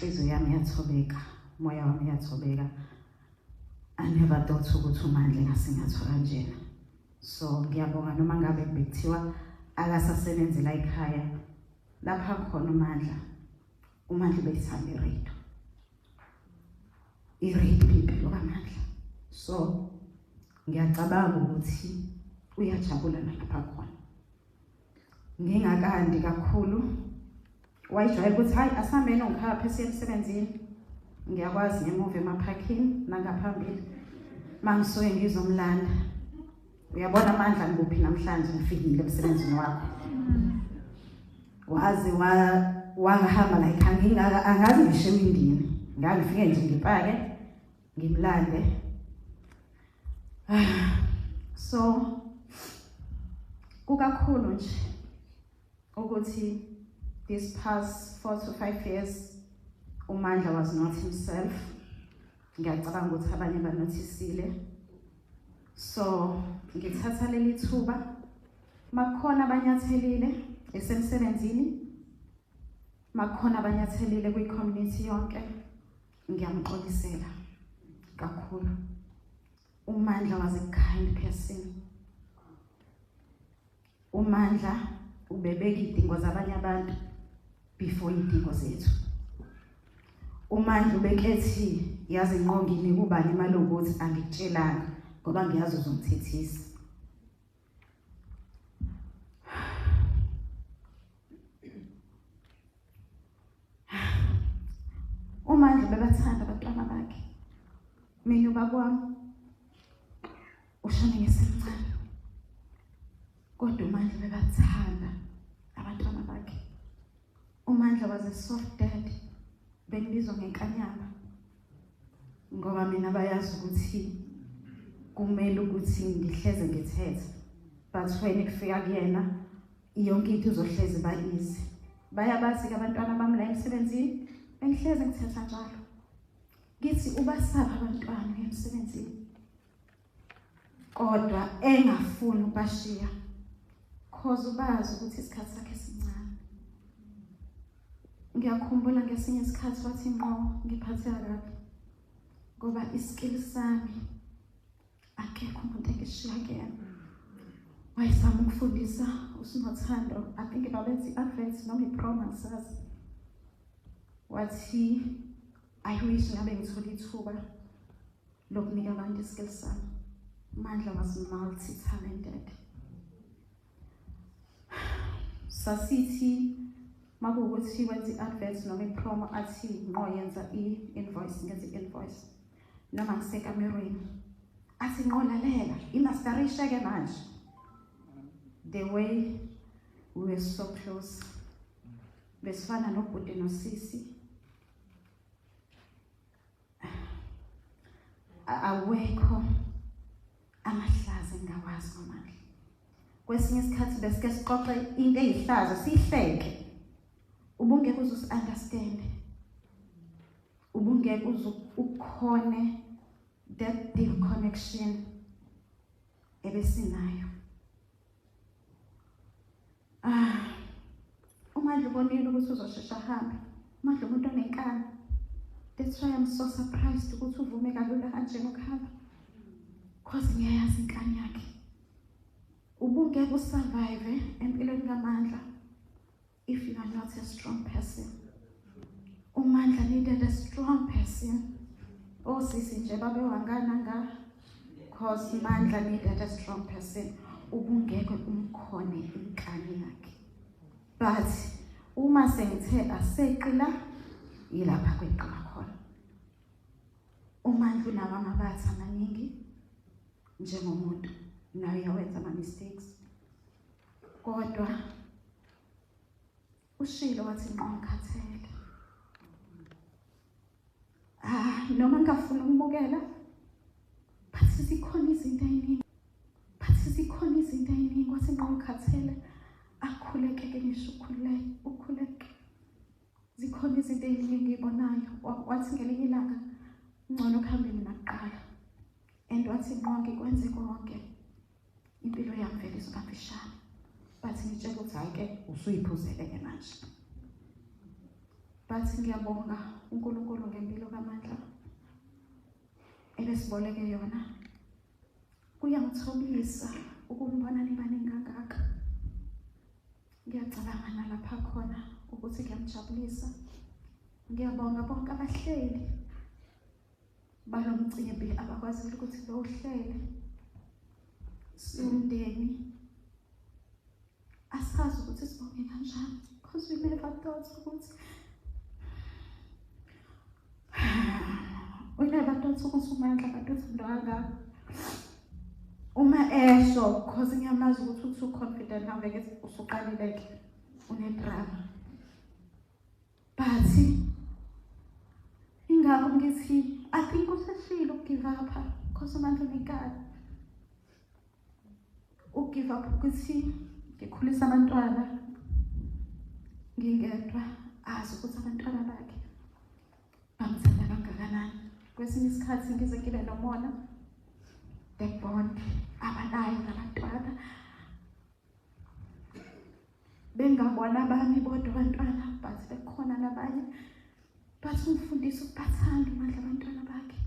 Inhliziyo yami yathobeka, umoya wami uyathobeka. I never thought ukuthi uMandla engasingathwa kanjena. So ngiyabonga noma ngabe bekuthiwa akasasebenzi la ekhaya lapha khona uMandla. UMandla ubeyithanda iradio. Iradio impilo kaMandla. So ngiyacabanga ukuthi uyajabula nalapha khona. Ngingakandi kakhulu wayejwayele ukuthi hayi asihambeni ongikhaphe siye emsebenzini, ngiyakwazi ngemuva emaphakini nangaphambili mangisuke ngizomlanda. Uyabona amandla ngikuphi namhlanje, ngifikile emsebenzini wakho. Waze wangahamba like angingaka angazi ngisho emindini, ngangifike nje ngipake ngimlande. So kukakhulu nje ukuthi this past 4 to 5 years uMandla was not himself. Ngiyacabanga ukuthi abanye banothisile. So ngithatha leli thuba makukhona abanyathelile esemsebenzini, makukhona abanyathelile kwi-community yonke, ngiyamxolisela kakhulu. uMandla was a kind person. uMandla ubebeka idingo zabanye abantu before idingo zethu. uMandla ubekethi yazi inqongi nikubani imali ukuthi angikutshelanga ngoba ngiyazi uzongithethisa. uMandla bebathanda abantwana bakhe. Mina ubaba wami ushone ngesemncane, kodwa uMandla bebathanda abantwana bakhe. uMandla was a soft dad, bengibizwa ngenkanyamba ngoba mina bayazi ukuthi kumele ukuthi ngihleze ngithethe, but when kufika kuyena yonke into izohlezi ba easy. Bayabazi ke abantwana bami la emsebenzini, bengihleze ngithetha njalo ngithi ubasaba abantwana emsebenzini, kodwa engafuni ukubashiya cause ubazi ukuthi isikhathi sakhe sincane. Ngiyakhumbula ngesinye isikhathi wathi ngqo ngiphatheka kabi ngoba iskill sami akekho umuntu engishiya kuyena. Wayezama ukufundisa uSinothando, I think babenza i-advert noma i-promo angisazi. Wathi I wish ngabe ngithola ithuba lokunika abantu iskill sami. Mandla was multi-talented. Sasithi makuwukuthi wenza i-advert noma i-promo athi ngqo yenza i-invoice, ngenza i-invoice noma ngisekamerweni athi ngqo lalela imasterishe-ke manje. The way we were so close, besifana nobhuti nosisi. Awekho amahlazo engawazi ngoMandla. Kwesinye isikhathi besike sixoxe into eyihlazo sihleke, ubungeke uze usi-understand, ubungeke uze ukhone that deep connection ebesinayo. Ah, uMandla ubonile ukuthi uzoshesha ahambe. uMandla umuntu onenkani. That's why I'm so surprised ukuthi uvume kalula kanjena ukuhamba, cause ngiyayazi inkani yakhe. Ubungeke usurvive empilweni kaMandla if you are not a strong person. uMandla needed a strong person. Osisi nje babewangana nga, cause Mandla needed a strong person. Ubungeke umkhone inkani yakhe. But uma sengithe aseqila yilapha kweqila khona. uMandla unawo amabatha amaningi njengomuntu, naye uyawenza ama-mistakes, kodwa ushilo wathi ngqo ngikhathele. Ah, noma ngingafuni ukumukela, but zikhona izinto eziningi, but zikhona izinto eziningi. Wathi ngqo ngikhathele, akhulekeke ngisho ukhululeke, ukhuleke. Zikhona izinto eziningi engiyibonayo. Wathi ngelinye ilanga ngcono kuhambe mina kuqala, and wathi ngqo ngikwenze konke, impilo yami vele izoba mfishane, but ngitshela ukuthi hhayi ke usuyiphuzele-ke manje. But ngiyabonga uNkulunkulu ngempilo kaMandla ebesiboleke yona. Kuyangithobisa ukumbona nibaningi kangaka. Ngiyacabanga nalapha khona ukuthi kuyamjabulisa. Ngiyabonga bonke abahleli balo mcimbi abakwazile ukuthi bawuhlele. Siwumndeni asazi ukuthi sibonge kanjani because we never thought ukuthi we never thought ukuthi uMandla kanti uthando kangaka. Uma esho cause ngiyamazi ukuthi u-too confident hambe ke usuqalile-ke une-drama. But ingakho ngithi I think useshilo ukugive up cause uMandla unenkani. Ukugive up ukuthi ngikhulisa abantwana ngingedwa azi ukuthi abantwana bakhe bamthanda kangakanani. Kwesinye isikhathi ngize ngibe nomona the bond abanayo nabantwana bengabona abami bodwa abantwana but bekhona nabanye but umfundisi ukubathanda uMandla abantwana bakhe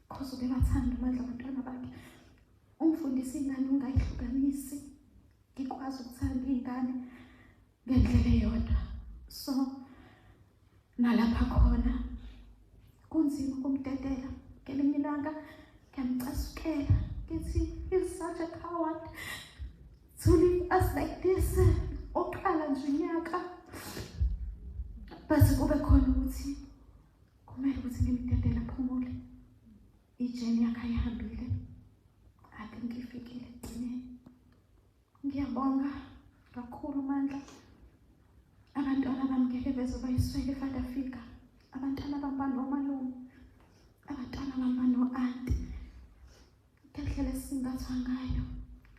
cause ubebathanda uMandla abantwana bakhe. Umfundisi ingane ungayihlukanisi, ngikwazi ukuthanda iy'ngane ngendlela eyodwa. So nalapha khona kunzima ukumdedela. Ngelinye ilanga ngiyamcasukela ngithi he's such a coward to leave us like this. Oqala nje unyaka but kube khona ukuthi kumele ukuthi ngimdedele aphumule. Ijeni yakhe ayihambile, I think ifikile ekugcineni. Ngiyabonga kakhulu Mandla. Abantwana bami ngeke beze bayiswele i-father figure. Abantwana bami banomalume, abantwana bami bano-anti. Ngendlela esingathwa ngayo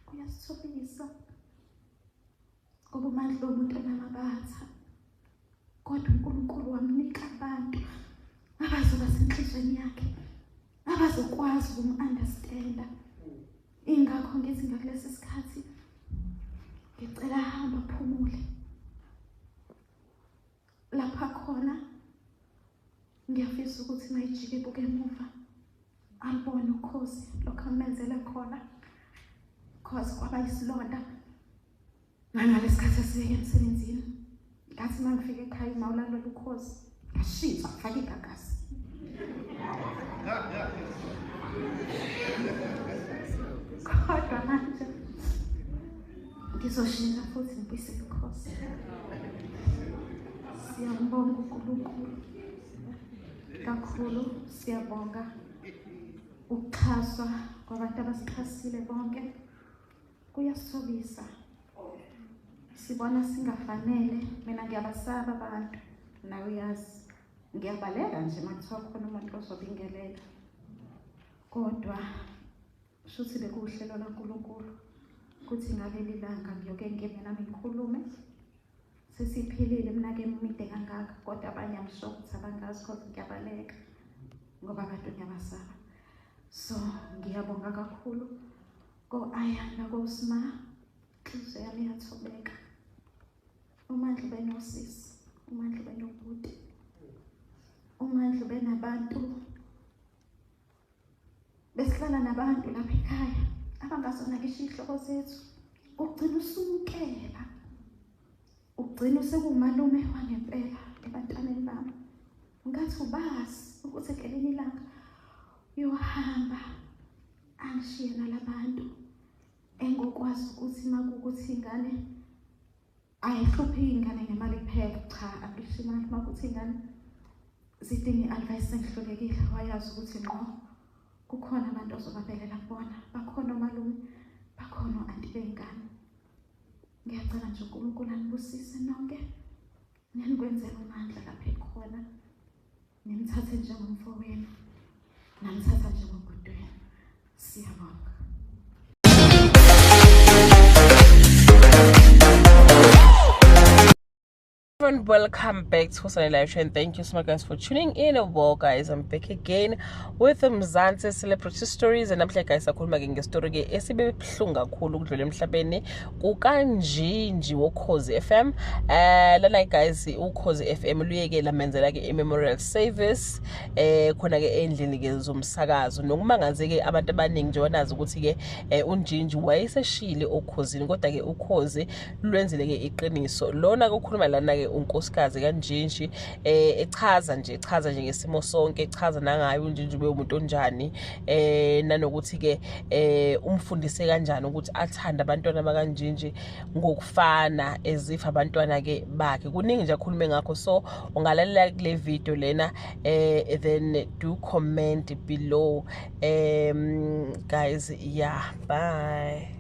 kuyasithobisa ngoba uMandla umuntu onamabatha, kodwa uNkulunkulu wamnika abantu abazoba senhlizweni yakhe, abazokwazi ukum-understanda. Ingakho ngithi ngakulesi sikhathi ngicela ahambe aphumule lapha khona. Ngiyafisa ukuthi mayijike ibuke emuva alubone ukhozi lokho amenzele khona, cause kwaba isilonda nangalesikhathi esiyeke emsebenzini. Ngathi uma ngifika ekhaya uma ulalela ukhozi ngashintsha ngifake igagasi. Kodwa manje ngizoshintsha futhi ngibuyisele ukhozi. Siyambonga uNkulunkulu kakhulu, siyabonga ukuxhaswa kwabantu abasixhasile bonke. Kuyasithobisa, sibona singafanele. Mina ngiyabasaba abantu, nawe uyazi, ngiyabaleka nje uma kuthiwa khona umuntu ozobingelela, kodwa shuthi bekuwuhlelo laNkulunkulu ukuthi ngaleli langa ngiyoke ngime nami ngikhulume. Sesiphilile iminyaka emide kangaka, kodwa abanye I'm sure ukuthi abangazi cause ngiyabaleka ngoba abantu ngiyabasaba. So ngiyabonga kakhulu ko-Ayanda, koSma, inhliziyo yami iyathobeka. UMandla ubenosisi, uMandla ubenobhuti, uMandla ubenabantu, besihlala nabantu lapha ekhaya abangazona ngisho iy'hlobo zethu. Ugcina usumukela, ugcina usekuwumalume wangempela ebantwaneni bami. Ngathi ubazi ukuthi ngelinye ilanga uyohamba angishiye nalabantu engokwazi ukuthi makukuthi ingane ayihluphi ingane ngemali kuphela. Cha, angisho imali, makuthi ingane zidinga i-advice sengihlulekile, wayazi ukuthi ngqo kukhona abantu ozobambelela kubona, bakhona omalume, bakhona o-anti bey'ngane. Ngiyacela nje uNkulunkulu anibusise nonke, nenikwenzela uMandla lapho ekhona, nimthathe njengomfowenu, namthatha njengobhuti wenu. Siyabonga. Everyone, welcome back to Sunday Live Show and thank you so much, guys, for tuning in. Well, guys, I'm back again with Mzansi Celebrity Stories and namhlanje, guys, sakhuluma ke ngestory ke esibe buhlungu kakhulu ukudlula emhlabeni kukaNjinji woKhozi FM. Lana, guys, uKhozi FM luyeke lamenzela ke i-memorial service khona ke endlini ke zomsakazo. Nokumangaze ke abantu abaningi nje wanazi ukuthi ke uNjinji wayeseshile oKhozini, kodwa ke uKhozi lwenzile ke iqiniso. Lona kukhuluma lana ke unkosikazi kaNjinji echaza nje ngesimo sonke, echaza nangayo uNjinji ube umuntu onjani, nanokuthi ke umfundise kanjani ukuthi athande abantwana bakaNjinji ngokufana as if abantwana ke bakhe. Kuningi nje akhulume ngakho, so ungalalela kule video lena, then do comment below, guys. Yeah, bye.